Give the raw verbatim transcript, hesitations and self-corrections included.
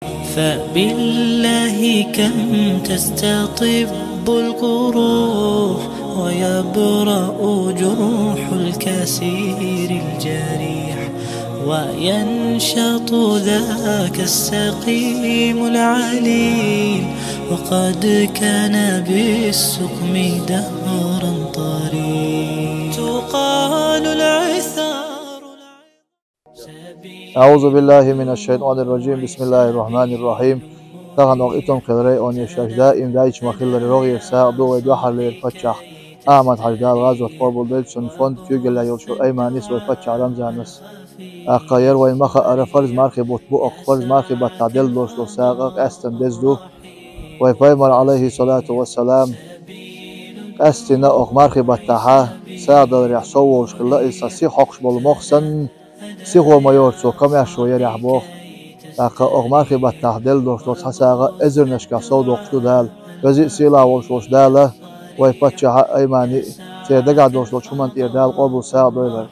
فبالله كم تستطب القروح، ويبرأ جرح الكسير الجريح، وينشط ذاك السقيم العليل، وقد كان بالسقم دهرا طريق. تقال العثار. أعوذ بالله من الشيطان الرجيم. بسم الله الرحمن الرحيم. Тахан оха итом хиларай он яшаш даим дайча ма хиллара рогӀера сагӀа ду вай дуьхьарлера паччахь Ахьмад-Хьажа, Дала гӀазот къобалдойла цун, фонд куьйгалла йолчу Айманис вай паччахь Рамзанас. ТӀаккха яра вай ма хаъара фарз мархий бутт бу, оха фарз мархий баттахь делла долуш долу сагӀа къаьстина деза ду. Вай пайхамар, Ӏалайхи салату вассалам, къаьстина оха мархий баттахьа сагӀа даларехь сов волуш хилла, иза цхьа сиха хьокхуш болу мох санна, сихо ма йору цо, комаьршо ярехь боху. ТӀаккха оха мархий баттахь делла долуш долу цхьа сагӀа эзарнашкахь сов доккхуш ду Дала. Веза а, сийлахь а волуш волчу Дала вай паччахьа а, Аймани а, церан дагахь долуш долчу хӀуманна тӀера Дала къобал сагӀа дойла.